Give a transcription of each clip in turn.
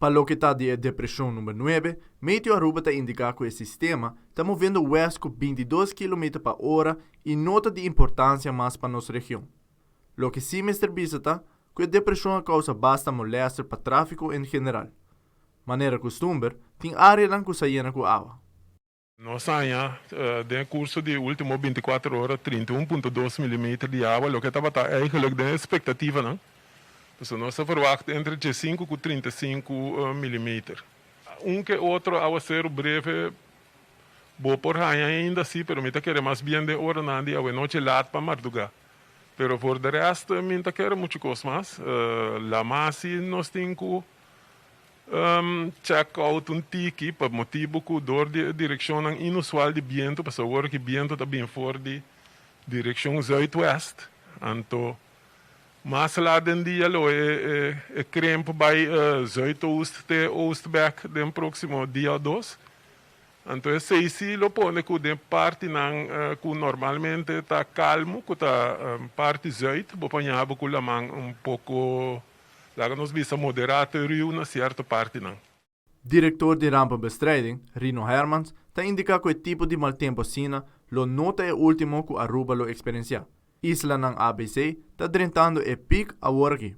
Pa loke ta di e depresion number nuebe, Meteo Aruba ta indica cu e sistema ta moviendo west cu 22 kilometer pa ora y no ta di importancia mas pa nos region. Loke si mester bisa ta cu e depresion a causa basta molester pa trafico en general. Manera custumber, tin areanan cu sa yena cu awa. Nos haña den e kurso di e último 24 ora 31.2 milimeter di awa, loke tabata eigenlijk den e espektativanan. Pasobra nos a verwagt entre 15 ku 35 milimeter. Un ke otro awaseru breve bo por haña ainda sí, pero mi ta kere mas bien den oranan di awenochi lat pa mardugá. Pero voor de rest mi no ta kere muchu kos mas. Lamá sí nos tin ku Check out un tiki pa motibu ku dor di e direkshonnan inusual di bientu, pasobra awor ki bientu ta bin for di direkshon zuidwest, anto mas lat den dia lo e e krimp bai zuidoost te oost bek den próksimo dia o dos. Anto esei si lo pone ku den partinan ku normalmente ta kalmu, ku ta parti zuid, bo por ña bo ku laman un poko. Laga nos bisa moderá te riu na sierto partinan. Direktor di Rampenbestrijding, Rino Hermans, ta indiká ku e tipo di mal tempu asina lo no ta e último ku Aruba lo eksperensiá. Islanan ABC ta drentando e pik awor aki.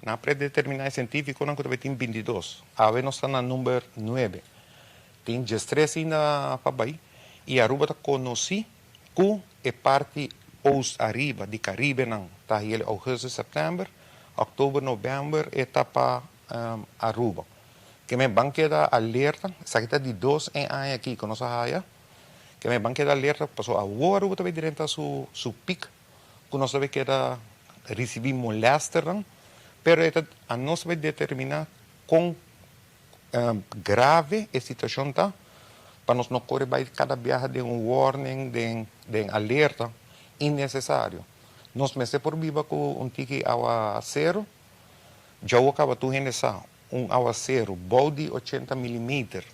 Nan a predeterminá e sientífikonan ku ta bai tin 22. Awe nos ta na number nuebe. Tin 13 ainda pa bai i Aruba ta konosí ku e parti oost ariba di Karibenan ta hel ougùstus, sèptèmber, òktober, novèmber e ta pa Aruba. Ke men ban keda alerta, esaki ta di dos en aña aki ku nos a haya, ke men ban keda alerta pasobra awor Aruba ta bai drenta su su pik ku nos ta bai keda risibí molèsternan, pero e ta anos ta bai determiná kon grave e situashon ta pa nos no kore bai kada biaha den un warning, den alerta innesesario. Nos mester por biba ku un tiki awaseru. Djawo kaba tur hende sa, un awaseru bou di 80 milimeter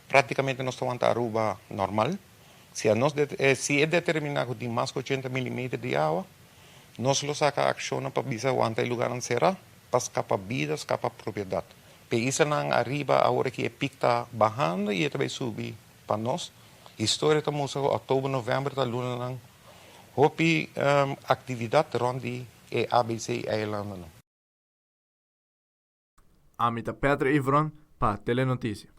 praktikamente nos ta wanta Aruba normal. Si anos si e determiná ku tin mas ku 80 milimeter di awa, nos lo saka akshonnan pa bisa wanta e lugarnan será pa skapa bida, skapa propiedat. P'e islanan ariba awor aki e pik ta bahando i e ta bai subi pa nos. Historia ta mustra ku òktober, novèmber ta lunanan hopi aktividat rònt di e ABC eilandennan. Ami ta Petra Evron pa Telenoticia.